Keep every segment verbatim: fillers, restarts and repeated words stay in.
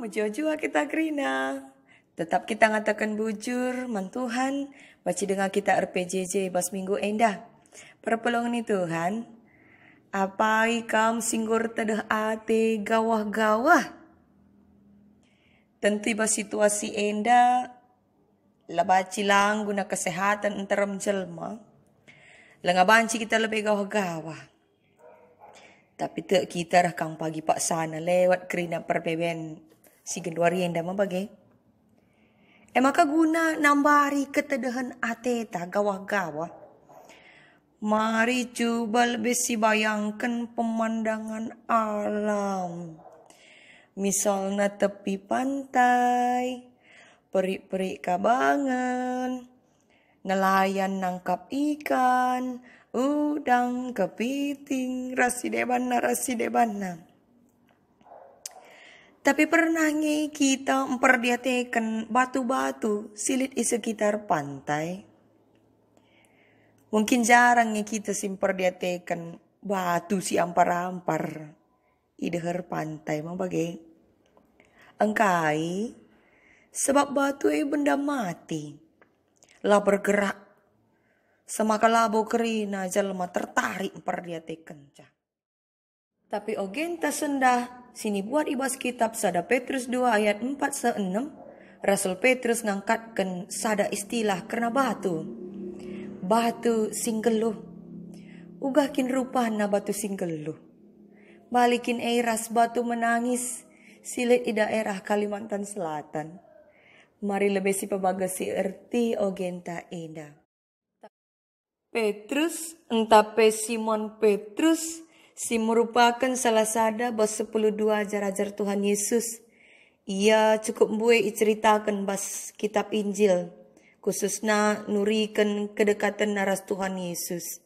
Jua-jua kita kerina. Tetap kita ngataken bujur man Tuhan, banci denga kita R P J J bas minggu enda. Perpulungen ni Tuhan, apai kam si enggo ertedeh ate gawah-gawah? Tentu i bas situasi enda, la banci lang guna kesehatan nterem jelma, langa banci kita lebe gawah-gawah. Tapi tek kita reh kang pagi paksana lewat kerina perbeben si genduari enda me bage. E maka guna nambari ketedehen ateta gawah-gawah, mari cuba lebe sibayangken pemandangan alam. Misalna tepi pantai, perik-perik kabangen, nelayan nangkap ikan, udang, kepiting, ras si debanna, ras si debanna. Tapi pernah nge kita mperdiateken batu-batu si lit i sekitar pantai? Mungkin jarang nge kita si mperdiateken batu si ampar-ampar i deher pantai me bage. Engkai? Sebab batu e benda mati, la bergerak, semaka labo kerina jelma tertarik mperdiatekenca. Tapi ogenta sendah si nibuat i bas kitab sada Petrus dua ayat empat seh enem, Rasul Petrus ngangkatken sada istilah kerna batu. Batu si nggeluh. Uga kin rupana batu si nggeluh? Balikin e ras batu menangis si lit i daerah Kalimantan Selatan. Mari lebe sipebagesi erti ogenta enda. Petrus, ntah pe Simon Petrus, si merupaken salah sada bas sepuluh dua ajar-ajar Tuhan Yesus. Ia cukup mbue iceritaken bas kitab Injil, khususna nuriken kedekatenna ras Tuhan Yesus.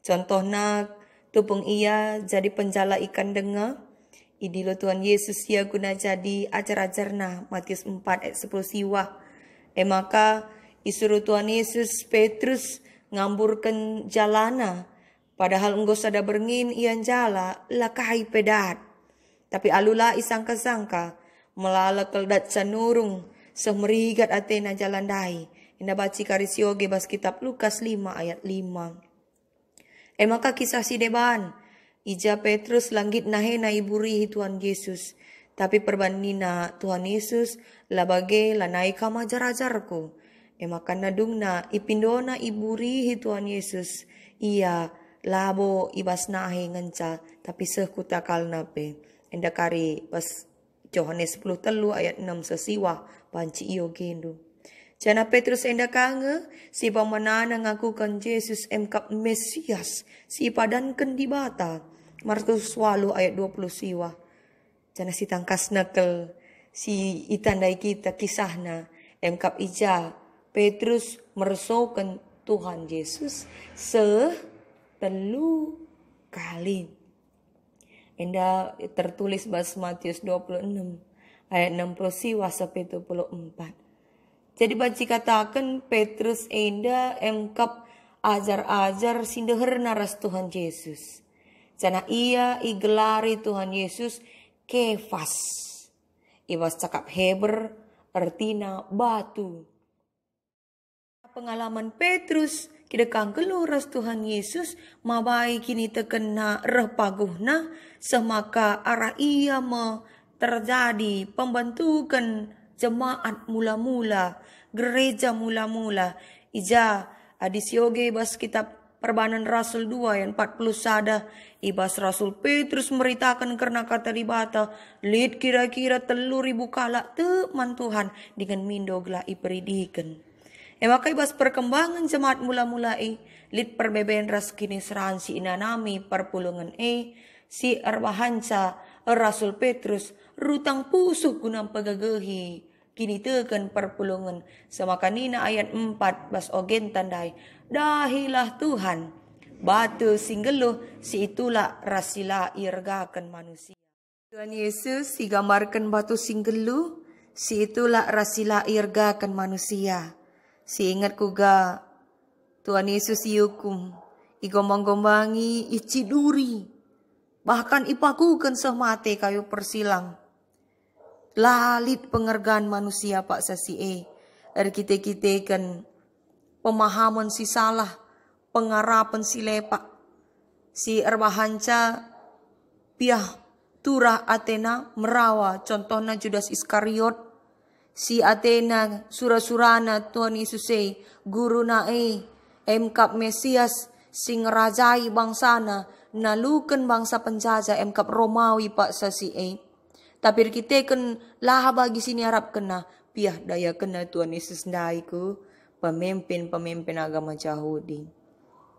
Contohna, tupung ia jadi penjala ikan denga, idilo Tuhan Yesus ia guna jadi ajar-ajarNa, Matius empat ayat sepuluh siwah. E maka, isuruh Tuhan Yesus Petrus ngamburken jalana, padahal enggo sada berngin ia njala, la kai pe dat. Tapi alu la isangka-sangka, melala kal datca nurung, seh merigat atena jala ndai. Enda banci kari sioge bas kitab Lukas lima ayat lima. E maka kisah si deban, i ja Petrus la nggit nahena iburihi Tuhan Yesus, tapi perban nina Tuhan Yesus, "La bage, lanai kam ajar-ajarKu." E maka nadungna ipindona iburihi Tuhan Yesus, ia labo i bas nahe ngenca, tapi seh ku takalna pe. Enda kari bas Johanes sepuluh telu ayat enam seh siwah banci iogendu. Janah Petrus enda ka nge si pemenana ngakuken Jesus emkap Mesias si ipadanken Dibata. Markus waluh ayat dua puluh siwah. Janah si tangkasna kal si itandai kita kisahna, emkap i ja Petrus mersoken Tuhan Jesus seh telu kali. Enda tertulis bas Matius dua puluh enam ayat enam puluh siwah sampai dua puluh empat. Jadi banci kataken Petrus enda emkap ajar-ajar si ndeherna ras Tuhan Jesus. Janah ia igelari Tuhan Yesus Kefas. I bas cakap Heber ertina batu. Pengalaman Petrus, kidekah nggeluh ras Tuhan Yesus, mabai kinitekenna reh paguhna, seh maka arah ia me terjadi pembentuken jemaat mula-mula, gereja mula-mula. I ja, adi sioge i bas kitab Perbahanen Rasul dua ayat empat puluh sada, i bas Rasul Petrus meritaken kerna Kata Dibata, lit kira-kira telu ribu kalak tek man Tuhan dingen mindo gelah iperidiken. E maka i bas perkembangen jemaat mula-mula e, lit perbeben ras kiniseran si inanami perpulungen e, si erbahanca Rasul Petrus rutang pusuh guna mpegegehi kiniteken perpulungen, seh maka nina ayat empat bas ogenta ndai, "Dahilah Tuhan, batu si nggeluh si itulak ras si la iergaken manusia." Tuhan Yesus igambarken batu si nggeluh, si itulak ras si la iergaken manusia. Si inget kuga Tuhan Yesus iukum, igombang-gombangi, iciduri, bahkan ipakuken seh mate kayu persilang. La lit pengergan manusia paksa si e, erkite-kiteken pemahamen si salah, pengarapen si lepak, si erbahanca piah turah atena merawa, contohna Judas Iskariot, si atena sura-surana Tuhan Yesus e, guruna e, emkap Mesias si ngerajai bangsana, naluken bangsa penjajah emkap Romawi paksa si e. Tapi erkiteken la bagi si niarapkenna, piah dayakenna Tuhan Yesus ndai ku pemimpin-pemimpin agama Jahudi.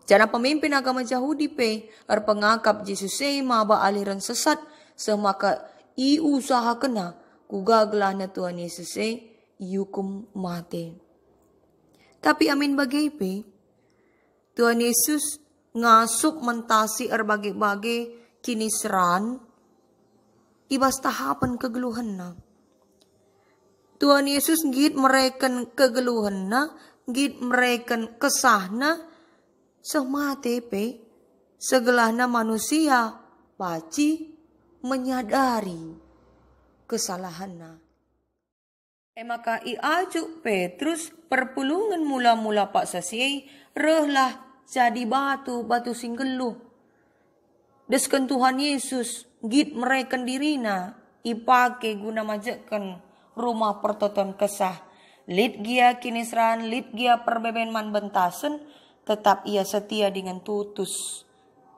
Janah pemimpin agama Jahudi pe erpengakap Jesus e maba aliran sesat, seh maka iusahakenna kuga gelahna Tuhan Yesus e iukum mate. Tapi amin bage pe, Tuhan Yesus ngasup mentasi erbage-bage kiniseran i bas tahapen kegeluhenNa. Tuhan Yesus nggit mereken kegeluhenNa, nggit mereken kesahNa, seh mate pe, segelahna manusia banci menyadari kesalahenna. E maka iajuk Petrus perpulungen mula-mula paksa si e, rehlah jadi batu, batu si nggeluh. Desken Tuhan Yesus, nggit mereken diriNa, ipake guna majekken Rumah Pertoton Kesah. Lit gia kiniseran, lit gia perbeben man bentasen, tetap Ia setia dingen tutus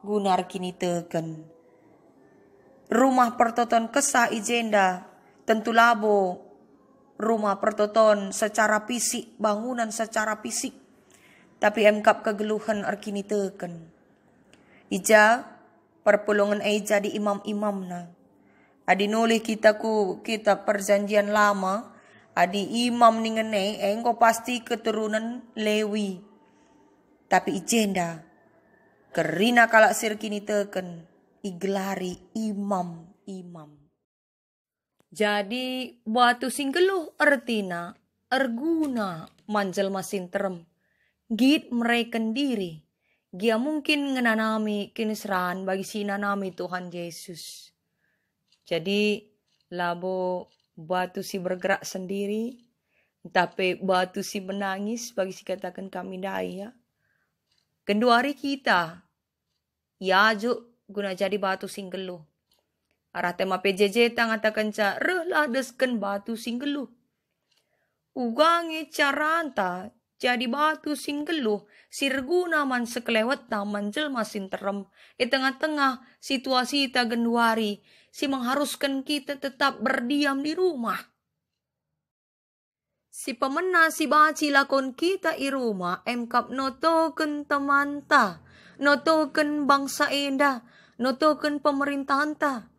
guna erkiniteken. Rumah Pertoton Kesah i jenda tentu labo rumah pertoton secara fisik, bangunan secara fisik, tapi emkap kegeluhen erkiniteken. I ja perpulungen e jadi imam-imamna. Adi nulih kita ku Kitab Perjanjian Lama, adi imam ningen e, enggo pasti keturunen Lewi. Tapi i jenda, kerina kalak si erkiniteken igelari imam-imam. Jadi, batu si nggeluh ertina erguna man jelma si nterem, nggit mereken diri, gia mungkin ngenanami kiniseran bagi si inanami Tuhan Jesus. Jadi, labo batu si bergerak sendiri, ntah pe batu si menangis bagi si kataken kami ndai, ya. Genduari kita iajuk guna jadi batu si nggeluh. Arah tema P J J ta ngatakenca, "Rehlah desken batu si nggeluh." Uga nge caranta jadi batu si nggeluh, si erguna man sekelewetta, man jelma si nterem, i tengah-tengah situasita genduari, si mengharusken kita tetap berdiam di rumah. Si pemena si banci lakon kita i rumah, emkap notoken temanta, notoken bangsa enda, notoken pemerintahenta,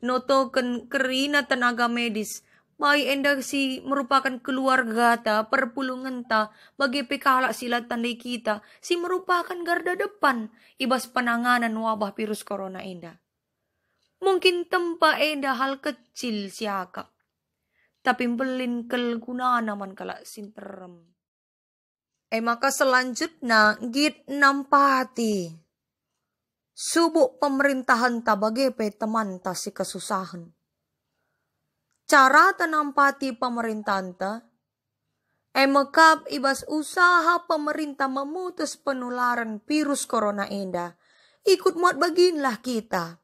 notoken kerina tenaga medis, baik enda si merupaken keluargata, perpulungenta, bage pe kalak si la tandai kita, si merupaken garda depan i bas penanganan wabah virus corona enda. Mungkin tempa enda hal kecil siakap, tapi mbelin kal gunana man kalak si nterem. E maka selanjutna nggit nampati subuk pemerintahenta bage pe temanta si kesusahen. Carata nampati pemerintahenta, e mekap i bas usaha pemerintah memutus penularan virus corona enda. Ikut muat beginlah kita.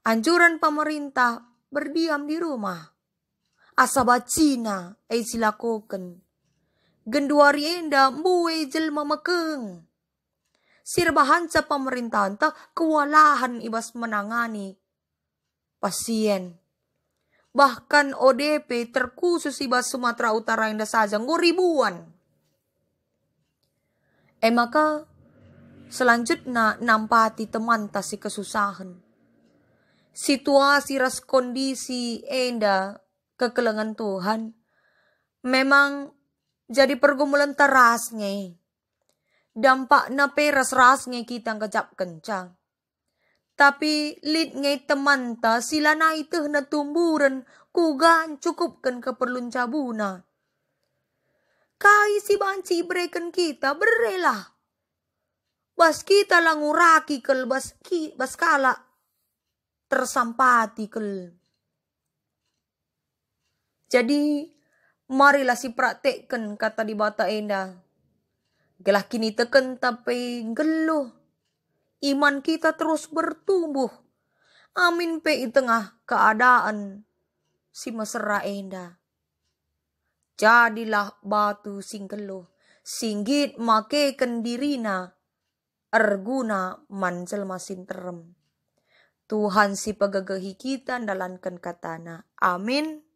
Anjuran pemerintah berdiam di rumah. Asa bacina e silakoken. Genduari enda mbue jelma mekeng. Si erbahanca pemerintahenta kewalahan i bas menangani pasien. Bahkan O D P terkhusus i bas Sumatera Utara enda saja enggo ribuan. E maka, selanjutna nampati temanta si kesusahen. Situasi ras kondisi enda kekelengen Tuhan memang jadi pergumulenta ras nge. Dampakna pe ras-ras nge kita ngejapkenca. Tapi lit nge temanta si lanai tehna tumburen kuga ncukupken keperlun jabuna. Kai si banci ibereken kita, berelah. Bas kita la nguraki kal bas ki-, bas kalak tersampati kal. Jadi, marilah sipraktekken Kata Dibata enda, gelah kinitekenta pe nggeluh, iman kita terus bertumbuh, amin pe i tengah keadaan si mesera enda. Jadilah batu si nggeluh, si nggit makeken dirina erguna man jelma si nterem. Tuhan sipegegehi kita ndalanken Katana. Amin.